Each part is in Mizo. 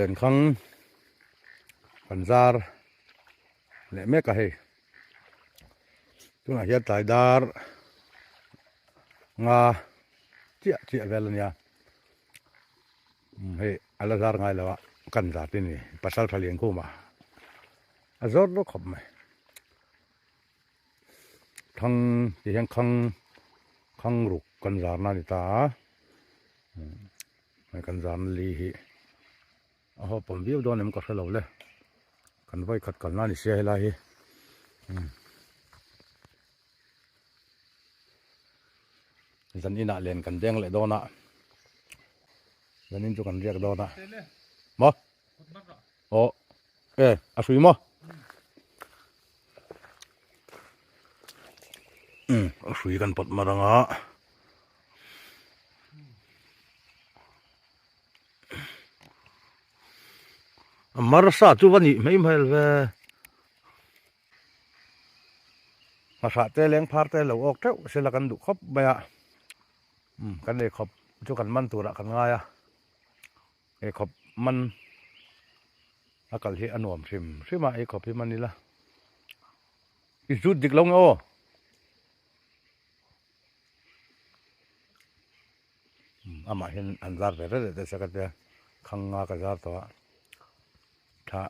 Lenkhang kan zar leh mek a hei tunah hian tlai dar nga chiah chiah vel a nia hei a la zar ngai lo a kan zar te ni pasal tha lian khum a a zawr rawk khawp mai thang ti hian khang khang ruk kan zar na a ni ta a hei kan zar na li hi a haw pawm viau dawn em ka hre lo le kan vawi khat kalna a ni sia helai hi zan inah len kan deng leh dawn a zan in chu kan riak dawn a maw aw e a hrui maw a hrui kan pawt mar anga. A marsa chu va nih mai hmel ve. Hmahrah te leng phar te lo awk teuh sela kan duh khawp mai a. Umm kan ei khawp chu kan man turah kan ngai a. Ei khawp man a kal hi a nuam hrim hrim a ei khawp hi man ila. I zut dik lo nge aw. Amah hian an zar ve reuh reuh sak a tia khang nga ka zar tawh a thla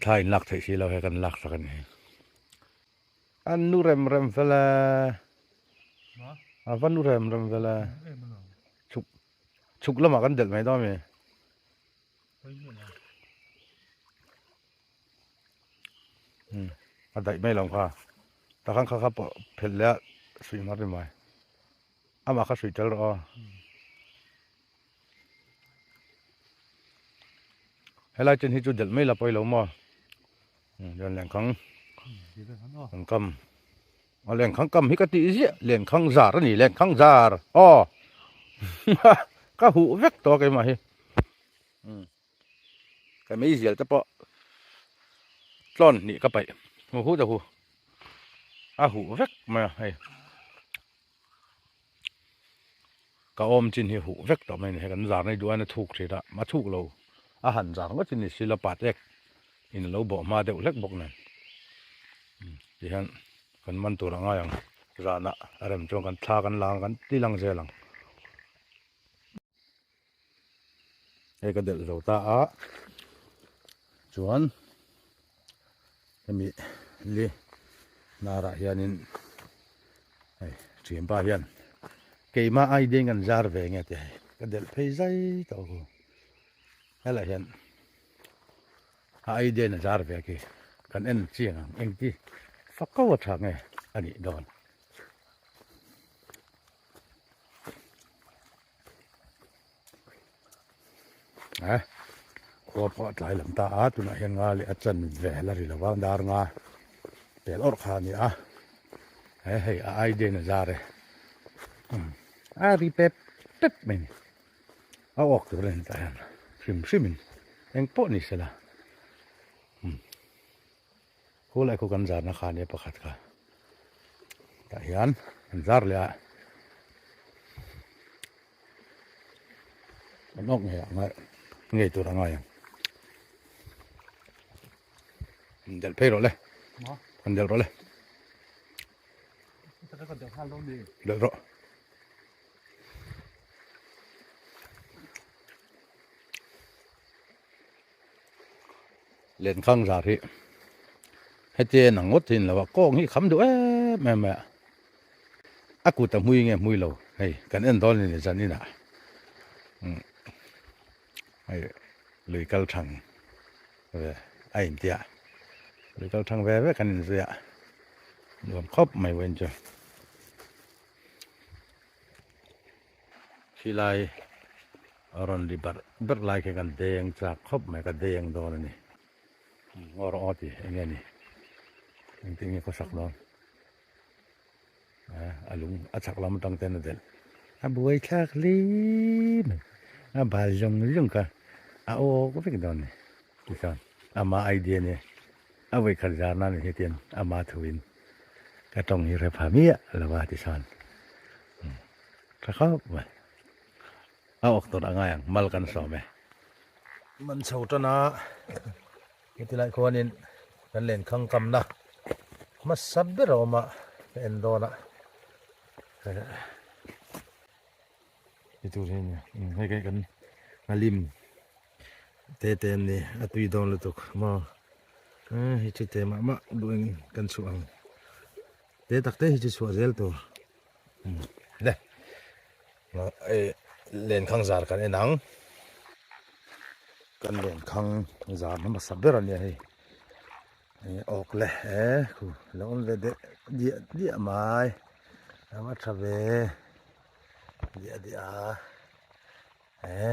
thla in lak theih si lo he kan lak sak a ni an nu rem rem fel e a va nu rem rem fel e chhuk chhuk lamah kan delh mai dawn a mi. A daih mai lo kha takhan kha kha pawh phelh leh a suih mar ni mai amah kha suih tel rawh aw helai chin hi chu delh mai la pawi lo maw chuan lenkhang an kam a lenkhang kam hi ka tih ziah lenkhang zar a ni lenkhang zar aw ka huh vek tawh a keimah hi. Ka meizial te pawh tlawn hnih ka paih hu hu ta hu a huh vek mai a hei ka awm chin hi huh vek tawh mai a ni hei kan zar nei duh a thuk thin a a thuk lo a han zar ngawt chin ni sila pat ek in a lo bawh hma deuh hlek bawk nen tihian kan man tur a ngai ang zanah a rem chuan kan thla kan la ang kan ti lang zel ang. Hei ka delh zo ta a chuan hemi li hnarah hianin hei thianpa hian keimah ai deng an zar ve nge tih hei ka delh phei zai tawh ku helai hian a ai den a zar ve khi kan en chiang ang engti fak ko a tha nge a nih dawn. Eh khua pawh a tlai lam ta a tunah hian nga leh a chan vel a ri lo va dar nga pel awrh kha a ni a he hei a idea in a zar e a ri pep pep mai a ni a awk tur a ni tah hian hrim hrim in eng pawh ni sela Khu lai khu kan zarna kha ania pakhat kha tah hian an zar leh a an awk ngei ah ngai ngei tur a ngai ang an delh phei rawh le an delh rawh le delh rawh. Lenkhang zar hi heti en ang ngawt hi ni lo a kawng hi kham duh em em mai a a kut a hmui nge hmui lo hei kan en dawn a ni zan inah umm hei lui kal thang ve a intia lui kal thang ve ve kan inzui a nuam khawp mai vawiin chu. Khilai a rawn ri barh barh lai khi kan deng chak khawp mai ka deng dawn a ni ngaw rawh aw ti eng nge ni engtin nge khawsak dawn eh a lung a chhak lam atang ten a delh a buai thlak hle mai a bal zawng zawng kha a awk vek dawn a ni tichuan ama idea nia a vawikhat zar nan hetiang ama thuin ka tawng hi hre pha miah lo a tichuan. Tha khawp mai. A awk tur a ngai ang, mal kan sawm e. Man chho tan a, heti lai khuanin kan lenkhang kamna hmasa ber a awm a, ka en dawn a. Hei tur hi hei kai kan ngalim te te an ni a tui dawn lutuk maw hei chu te mah mah duh eng kan chhuah ang te tak te hi chu chhuah zel tur le lenkhang zar kan en ang kan lenkhang zar hmasa ber a nia hei awk le e khu lo awm ve deh diah diah mai a va tha ve diah diah a e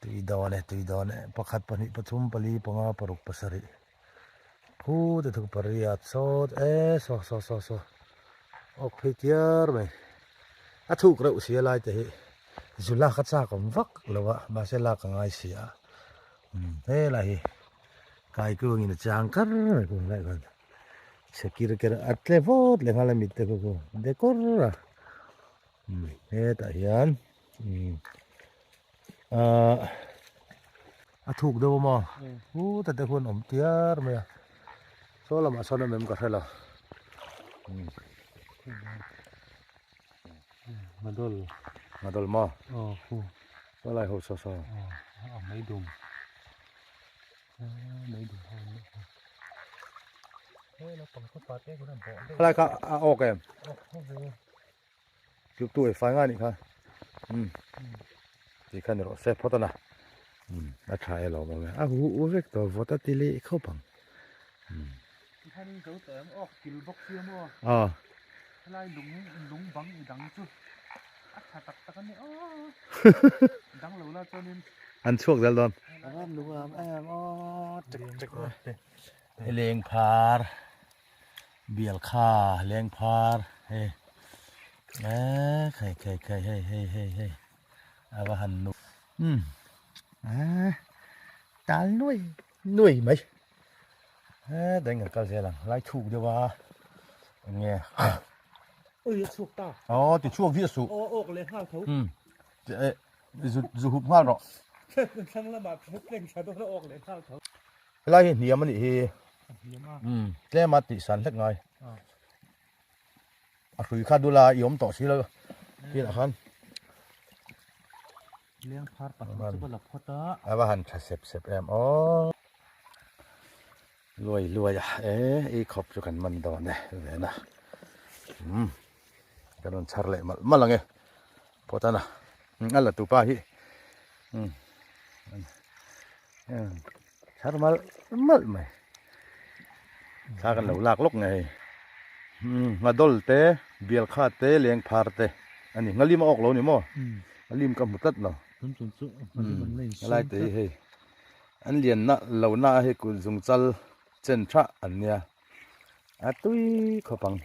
tui dawn e tui dawn e pakhat pahnih pathum pali panga paruk pasarih khu te thuk pariat sawt e saw saw saw saw awk phei tiar mai a thuk reuh sia lai te hi zu lak a chak awm vak lo a mahse lak a ngai si a helai hi kaikungin a chang kar mai kung lai khan chhe kir ker a tle vawt leh nghal a mit te khu khu decor a hetah hian ahh a thuk deuh a maw huta te khuan awm tiar mai a saw lamah sawn awm em ka hre lo Madol Madol maw aw khu saw lai ho saw saw aw a mei dum mei dum ho Khalai kha a awk em chu tu ei fai nga nih kha um ti kha ni rawh se phawt a na um a tha e lo awm e a hu u vek tawh vawt a ti leh khawp ang um aw an chhuak zel dawn leng phar bial kha leng phar hei eh khai khai khai hei hei hei hei a va han nu um eh tal nuai nuai mai eh deng kan kal zel ang lai thuk deuh a eng nge ui a chhuak ta aw ti chhuak viah suh aw awk leh nghal tho um eh zu zu hup nghal rawh thlang lamah tleng thla dawn a awk leh nghal tho Helai hi hniam a nih hi. Umm tlem a tih san hlek ngai. A hrui kha dula i awm tawh si lo tih khan. Leng phar pahnih chu ka la phawt a. A va han tha sep sep em aw. Luai luai a e i khawp chu kan man dawn e vena. Umm kan rawn chhar leh malh malh ang e. Phawt a na. A la tupa hi. Umm. Thar malh malh mai thla kan lo lak lawk nge hei ngadawl te bialkha te lengphar te a ni ngalim a awk lo ni maw ngalim ka hmu tlat lo helai te hi hei an lian na lo na a hei kut zung chal chen tha an nia a tui khawp ang.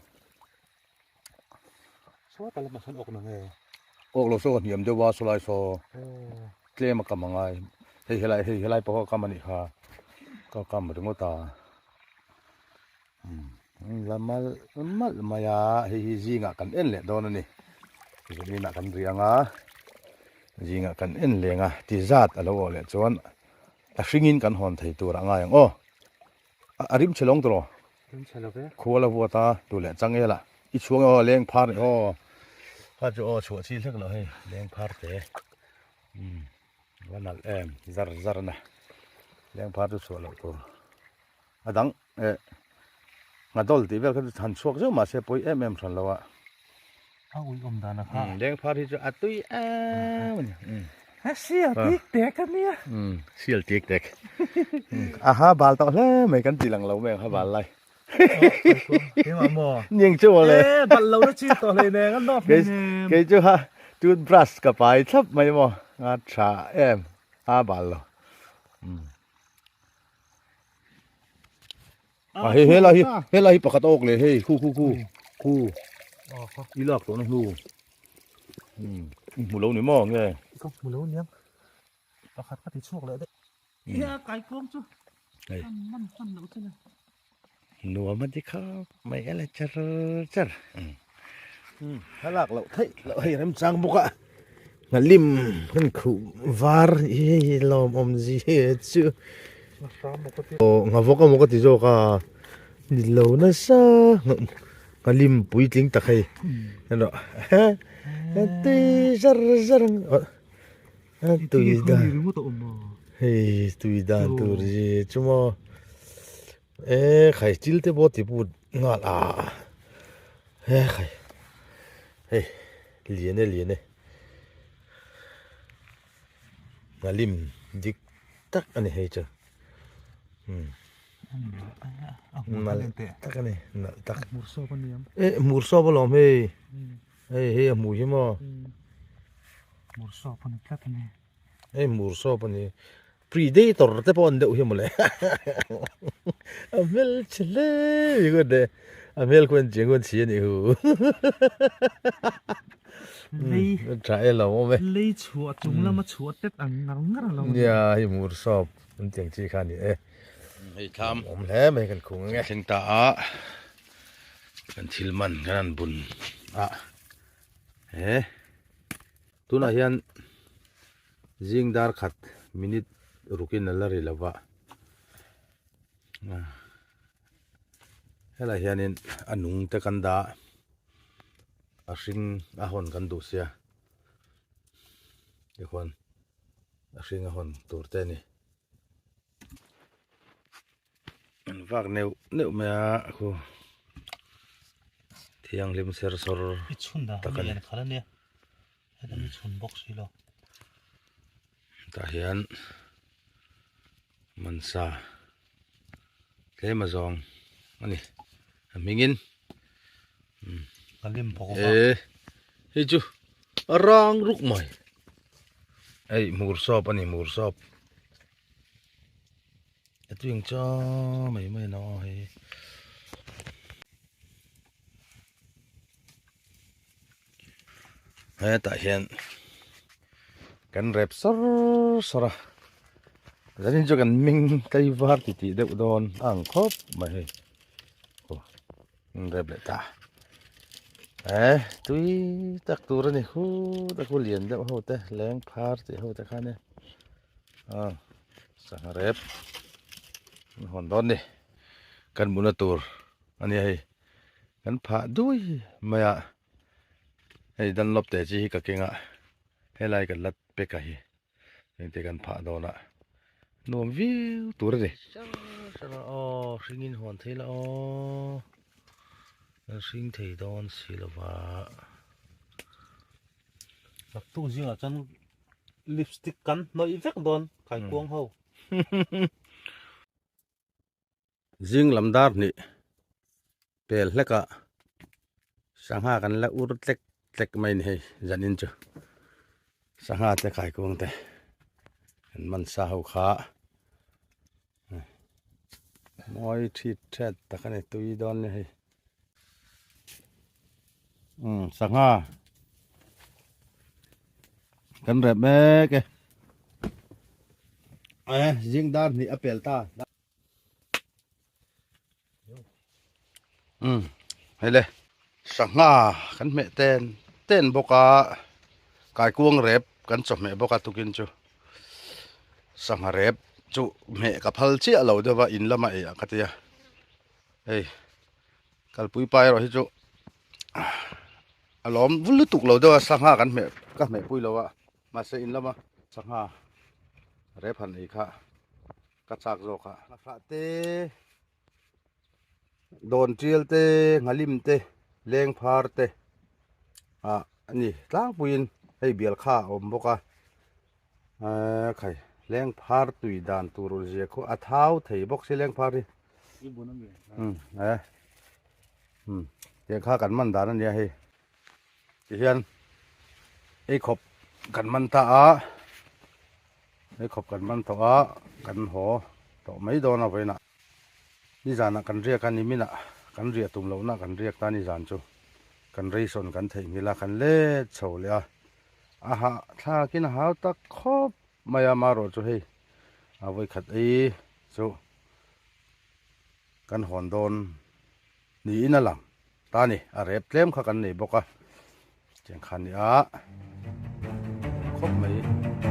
Awk lo saw ka hniam deuh a sawlai saw tlem a kam angai hei helai hei helai pawh a kam a nih kha ka kam ringawt a umm la malh malh mai a hei hi zingah kan en leh dawn a ni zaninah kan ri ang a zingah kan en leng a ti zat a lo awh leh chuan a hringin kan hawn thei tur a ngai ang aw. A rim chhe lawng tawh Rim chhe lo ve. Khua la vuat a, tu leh chang ela. I chhuang aw leng phar ni aw. Kha chu aw chhuah chi hlek lo hei leng phar te. Umm va nalh em zar zar na. Leng phar chu chhuah loh tur. A dang eh nghadawl tih vel kha chu han chhuak zeuh mahse pawi em em hran lo a. A ui awm dan a kha. Leng phar hi chu a tui em a ni. A sial tik tek a nia. Sial tik tek. A ha bal tawh hle mai kan ti lang lo mai ang ha bal lai. Keimah maw? Ning chu maw le. E bal lo na chi tawh hlei nen an nawk hlei nen. Kei chu ha toothbrush ka pai thlap mai maw. A tha em. Ha bal lo. A hei helai hi helai hi pakhat a awk leh hei khu khu khu khu i lak tawh na hnu umm i hmu lo ni maw nge ka hmu lo niang pakhat ka ti chhuak leh daih ia kai kuang chu hei an man hman loh chu ni nuam a ti khap mai ela char char umm thlalak loh theih loh hei remchang bawk a. Nghalim kan khuh var hi lawm awm zia chu aw nghavawk emaw ka ti zawk a ni lo nasa nghalim puitling tak hei erawh tui zar zar a tui dan hei tui dan tur zia chu maw e khai chil te pawh ti put nghal a he khai hei. Lian e lian e Nghalim dik tak a ni hei chu nalh tak a ni nalh tak e hmur sawp alawm hei hei hei a hmuh hi maw hmur sawp a ni tlat a ni hei hmur sawp a ni predator te pawh an deuh hi mawle a hmelchhe hle mai khaw te a hmel khaw en chiang khaw chhi a nih hu lei tha e lo awm e lei chhuah chung lama chhuah tet ang ngar ngar a lo nia hei hmur sawp an tiang chi kha a ni e hei thlam awm hle mai kan khung ang e thleng ta a kan thil man kan han bun a he tunah hian Zing dar khat minute rukin a la ri lo va, helai hianin a nung te kan dah a hring a hawn kan duh sia tikhuan a hring a hawn tur te a ni. An vak neuh neuh mai a khu thianghlim ser sawr tak a ni. Heta mi chhun bawk si lo. Tah hian mansa tlem a zawng a ni a hmingin a lim bawk a e hei chu a rang ruk mai hei hmur sawp a ni hmur sawp a tuing cha mai mai no hei. Hetah hian kan rep sawr sawr a zanin chu kan ming tlaivar ti tih deuh dawn a ang khawp mai hei aw an rep leh ta e tui tak tur a ni khut a khu lian deuh ho te leng phar tih ho te khan e a sangha rep an hawn dawn ni kan mutna tur a nia hei kan phah dui mai a. Hei Dunlop te chi hi ka keng a, helai kan la pek a hi engte kan phah dawn a nuam viau tur a ni. Aw hringin huan thei la aw kan hring thei dawn si lo va. Naktuk zingah chuan lipstick kan hnawih vek dawn kaikuang ho. Zing lam dar hnih pel hlek a sangha kan la ur tlek tlek mai a ni hei zanin chu sangha te kaikuang te an man sa ho kha mawi thit thet tak a ni tui dawn a ni hei umm sangha kan rep mek e eh zing dar hnih a pel ta. Umm hei le sangha kan hmeh ten ten bawk a kaikuang rep kan chawhmeh bawk a tukin chu sangha rep chu hmeh ka phal chiah lo deuh a in lama ei ah ka tia hei kalpui pa erawh hi chu a lawm lutuk lo deuh a sangha kan hmeh ka hmeh pui lo a mahse in lama sangha rep han ei kha. Ka chak zawk a. Nghahrah te, dawn tial te, nghalim te, leng phar te ah a ni tlangpuiin hei bial kha a awm bawk a eh khai leng phar tui dan tur zia khu a thau thei bawk si leng phar hi um eh um tiang kha kan man dan a nia hei tihian ei khawp kan man ta a. Hei khawp kan man tawh a, kan haw tawh mai dawn a vawiinah nizanah kan riak a niminah kan riah tum lohna kan riak ta nizan chu kan ration kan theihnghilh a kan let chho leh a, a hah thlakin a hau tak khawp mai a marawh chu hei a vawikhat ei chu kan hawn dawn niin a lang ta a ni, a rep tlem kha kan nei bawk a, tiang kha a ni a. khawp mai.